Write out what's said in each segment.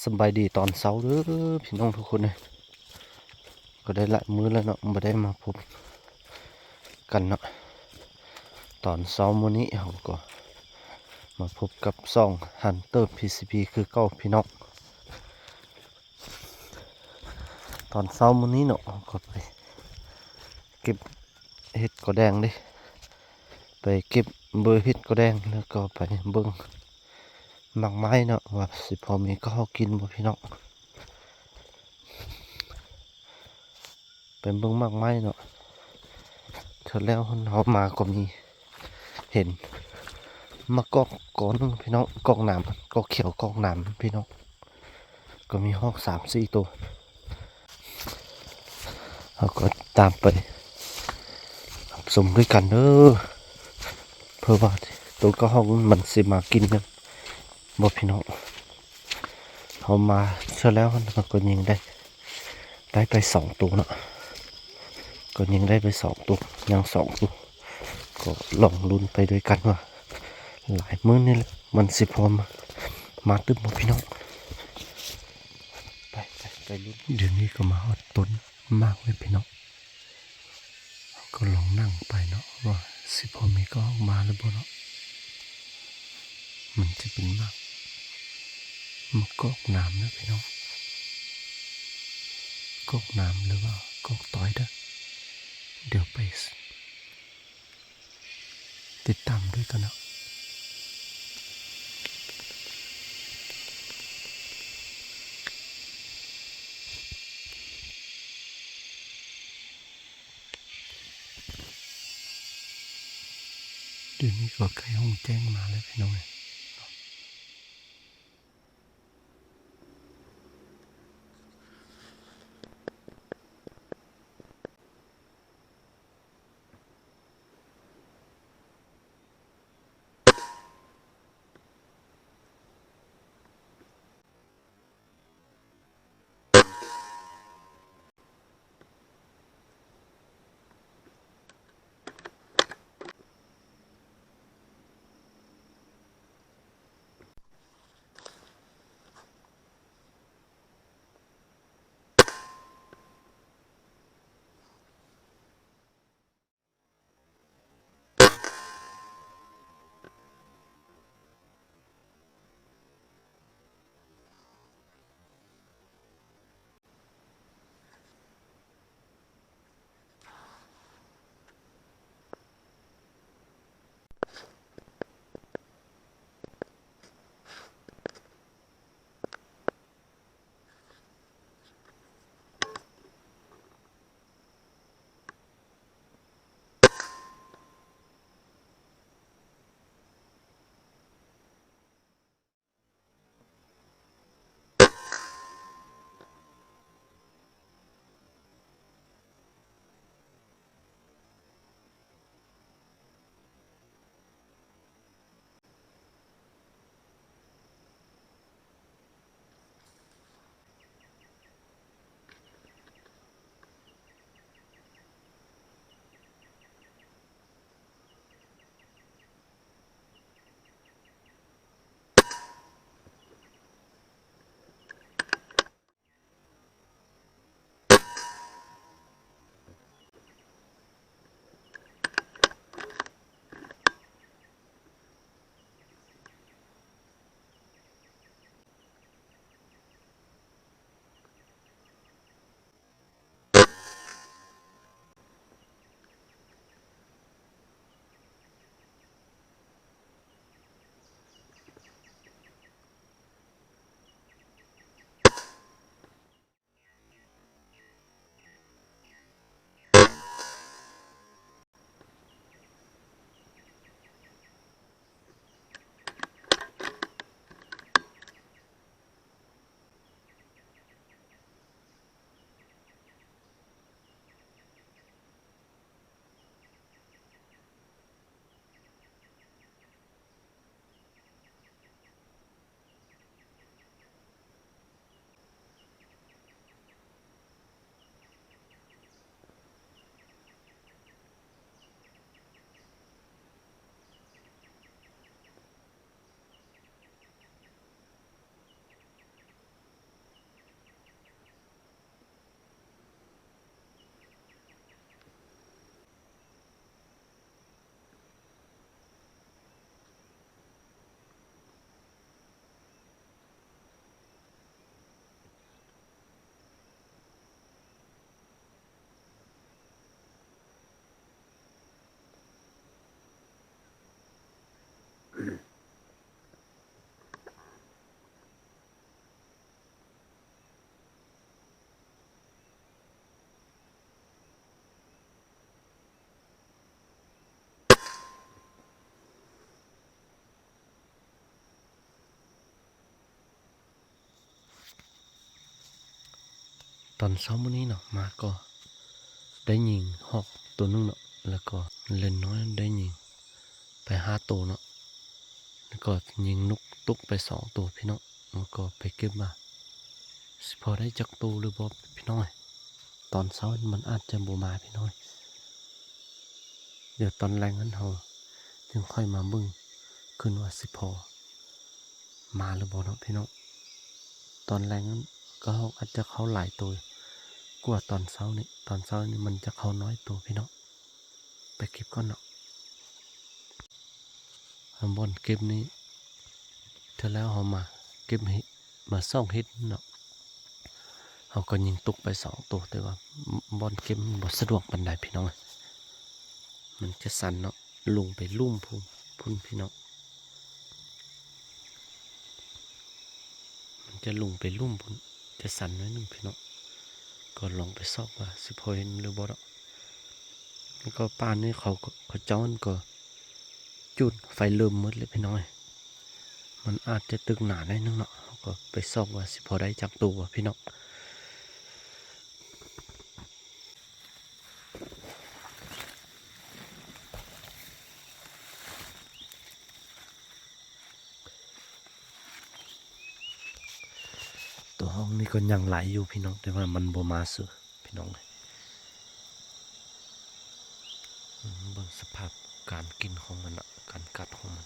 ສະບາຍດີຕອນເຊົ້າເດີພີ່ນ້ອງທຸກຄົນເອີຍ. ກໍໄດ້ຫຼາຍມື້ແລ້ວເນາະ ບໍ່ໄດ້ມາພົບກັນເນາະ. ຕອນເຊົ້າມື້ນີ້ເຮົາກໍມາພົບກັບຊ່ອງ Hunter ພີ ຊີ ພີ ຄືເກົ່າພີ່ນ້ອງ. ຕອນເຊົ້າມື້ນີ້ເນາະ ເຮົາກໍໄປເກັບເຫັດກອແດງເດ້ ໄປເກັບເບີເຫັດກອແດງ ແລ້ວກໍໄປເບິ່ງໝາກໄມ້ເນາະ ວ່າຊິພໍມີເຂົ້າກິນບໍ່ພີ່ນ້ອງ. ໄປເບິ່ງໝາກໄມ້ເນາະ ເທື່ອແລ້ວເຮົາມາກໍມີ ເຫັນໝາກກອກກໍໜຶ່ງພີ່ນ້ອງ ກອກໜາມ ກອກຂຽວກອກໜາມພີ່ນ້ອງ ກໍມີຮອກສາມສີ່ໂຕ. ເຮົາກໍຕາມໄປຮັບຊົມດ້ວຍກັນເດີ ເພື່ອວ່າໂຕກະຮອກມັນຊິມາກິນນຳບໍ່ພີ່ນ້ອງ. ເຮົາມາເທື່ອແລ້ວເຮົາກໍຍິງໄດ້ ໄດ້ໄປສອງໂຕເນາະ ກໍຍິງໄດ້ໄປສອງໂຕ ຍັງສອງໂຕ ກໍລອງລຸ້ນໄປດ້ວຍກັນວ່າ ຫຼາຍມື້ນີ້ແຫຼະ ມັນຊິພໍມາຕື່ມບໍ່ພີ່ນ້ອງ. ໄປ ໄປ ໄປລຸ້ນ. ດຽວນີ້ກໍມາຮອດຕົ້ນໝາກແລ້ວພີ່ນ້ອງ ເຮົາກໍລອງນັ່ງໄປເນາະ ວ່າຊິພໍມີກໍອອກມາຫຼືບໍ່ເນາະ. ມັນຈະເປັນໝາກ ໝາກກອກໜາມເດີພີ່ນ້ອງ ກອກໜາມ ຫຼືວ່າກອກຕອຍເດີ. ດຽວໄປຕິດຕາມດ້ວຍກັນເນາະ. ດຽວນີ້ກໍໃກ້ຫົງແຈ້ງມາແລ້ວພີ່ນ້ອງເອີຍ. ຕອນເຊົ້າມື້ນີ້ເນາະ ມາກໍໄດ້ຍິງຮອກໂຕໜຶ່ງເນາະ ແລ້ວກໍເລັນນ້ອຍໄດ້ຍິງໄປຫ້າໂຕເນາະ ແລ້ວກໍຍິງນົກຕົກໄປສອງໂຕພີ່ນ້ອງ. ແລ້ວກໍໄປເກັບມາ ຊິພໍໄດ້ຈັກໂຕຫຼືບໍ່ພີ່ນ້ອງເອີຍ. ຕອນເຊົ້າມັນອາດຈະບໍ່ມາພີ່ນ້ອງເອີຍ. ດຽວຕອນແລງຫັ້ນເຮົາຈຶ່ງຄ່ອຍມາເບິ່ງຄືນວ່າຊິພໍມາຫຼືບໍ່ເນາະພີ່ນ້ອງ. ຕອນແລງນັ້ນກໍເຮົາອາດຈະເຂົ້າຫຼາຍໂຕກວ່າຕອນເຊົ້ານີ້. ຕອນເຊົ້ານີ້ມັນຈະເຂົ້ານ້ອຍໂຕພີ່ນ້ອງ. ໄປເກັບກ່ອນເນາະ. ບ່ອນເກັບນີ້ ເທື່ອແລ້ວເຮົາມາເກັບເຫັດ ມາຊອກເຫັດເນາະ ເຮົາກໍຍິງຕົກໄປສອງໂຕ ແຕ່ວ່າບ່ອນເກັບມັນບໍ່ສະດວກປານໃດພີ່ນ້ອງ. ມັນຈະຊັນເນາະ ລົງໄປລຸ່ມພຸ້ນ ພຸ້ນພີ່ນ້ອງ. ມັນຈະລົງໄປລຸ່ມພຸ້ນ ຈະຊັນໜ້ອຍໜຶ່ງພີ່ນ້ອງ. ກໍລອງໄປຊອກວ່າຊິພໍເຫັນຫຼືບໍ່ເນາະ. ແລ້ວກໍປ່ານີ້ເຂົາ ເຂົາເຈົ້ານັ້ນກໍຈູດໄຟເລີມໝົດແລ້ວພີ່ນ້ອງເອີຍ. ມັນອາດຈະຕຶກໜາໜ້ອຍໜຶ່ງເນາະ. ເຮົາກໍໄປຊອກວ່າຊິພໍໄດ້ຈັກໂຕບໍ່ພີ່ນ້ອງ. ໂຕຮອກນີ້ກໍຍັງຫຼາຍຢູ່ພີ່ນ້ອງ ແຕ່ວ່າມັນບໍ່ມາຊື່ພີ່ນ້ອງເອີຍ. ເບິ່ງສະພາບການກິນຂອງມັນນະ ການກັດຂອງມັນ.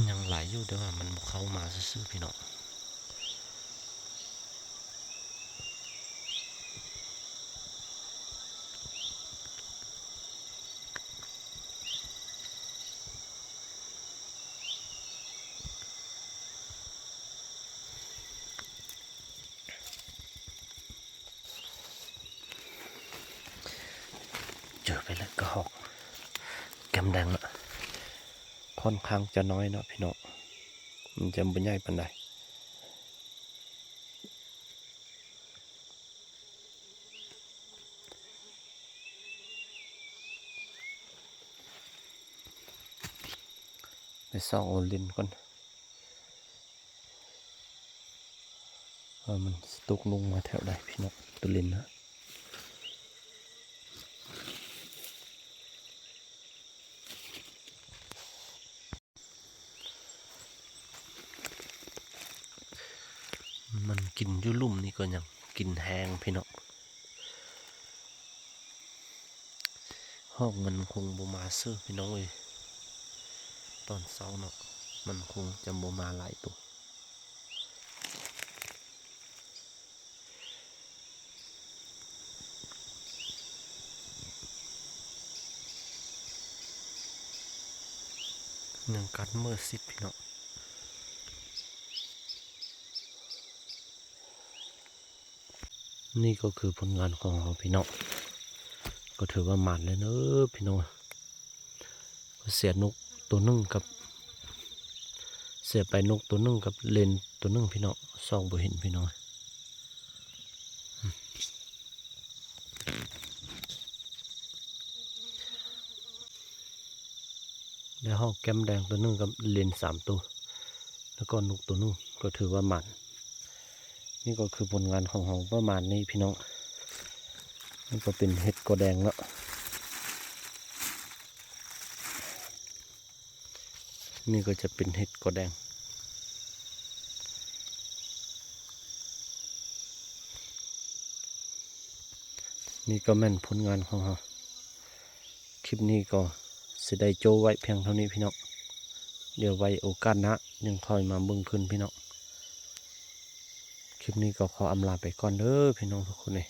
ຍັງຫຼາຍຢູ່ ແຕ່ວ່າມັນບໍ່ເຂົ້າມາຊື່ໆ ພີ່ນ້ອງ. ເຈີໄປແລ້ວກະຮອກແກ້ມແດງເນາະ. ຄ່ອນຂ້າງຈະນ້ອຍເນາະພີ່ນ້ອງ ມັນຈະບໍ່ໃຫຍ່ປານໃດ. ໄປຊອກເອົາເລັນກ່ອນ. ວ່າມັນຊິຕົກລົງມາແຖວໃດພີ່ນ້ອງ ໂຕເລັນນະ. ມັນກິນຢູ່ລຸ່ມນີ້ກໍຍັງກິນແຮງພີ່ນ້ອງ. ຮອກມັນຄົງບໍ່ມາຊື່ພີ່ນ້ອງເອີຍ. ຕອນເຊົ້າເນາະ ມັນຄົງຈະບໍ່ມາຫຼາຍໂຕ. ຍັງກັດເມີສິບພີ່ນ້ອງ. ນີ້ກໍຄືຜົນງານຂອງເຮົາພີ່ນ້ອງ ກໍຖືວ່າໝານແລ້ວເດີພີ່ນ້ອງ. ເສຍນົກໂຕໜຶ່ງກັບ ເສຍໄປນົກໂຕໜຶ່ງກັບເລັນໂຕໜຶ່ງພີ່ນ້ອງ ຊອກບໍ່ເຫັນພີ່ນ້ອງ. ໄດ້ຮອກແກ້ມແດງໂຕໜຶ່ງກັບເລັນສາມໂຕ ແລ້ວກໍນົກໂຕໜຶ່ງ ກໍຖືວ່າໝານ. ນີ້ກໍຄືຜົນງານຂອງເຮົາປະມານນີ້ພີ່ນ້ອງ. ນີ້ກໍເປັນເຫັດກໍແດງເນາະ. ນີ້ກໍຈະເປັນເຫັດກໍແດງ. ນີ້ກໍແມ່ນຜົນງານຂອງເຮົາ. ຄລິບນີ້ກໍຊິໄດ້ໂຈ້ໄວ້ພຽງເທົ່ານີ້ພີ່ນ້ອງ. ດຽວໄວ້ໂອກາດໜ້າຍັງຄ່ອຍມາເບິ່ງຄືນພີ່ນ້ອງ. ຄລິບນີ້ກໍຂໍອຳລາໄປກ່ອນເດີພີ່ນ້ອງທຸກຄົນເອີຍ.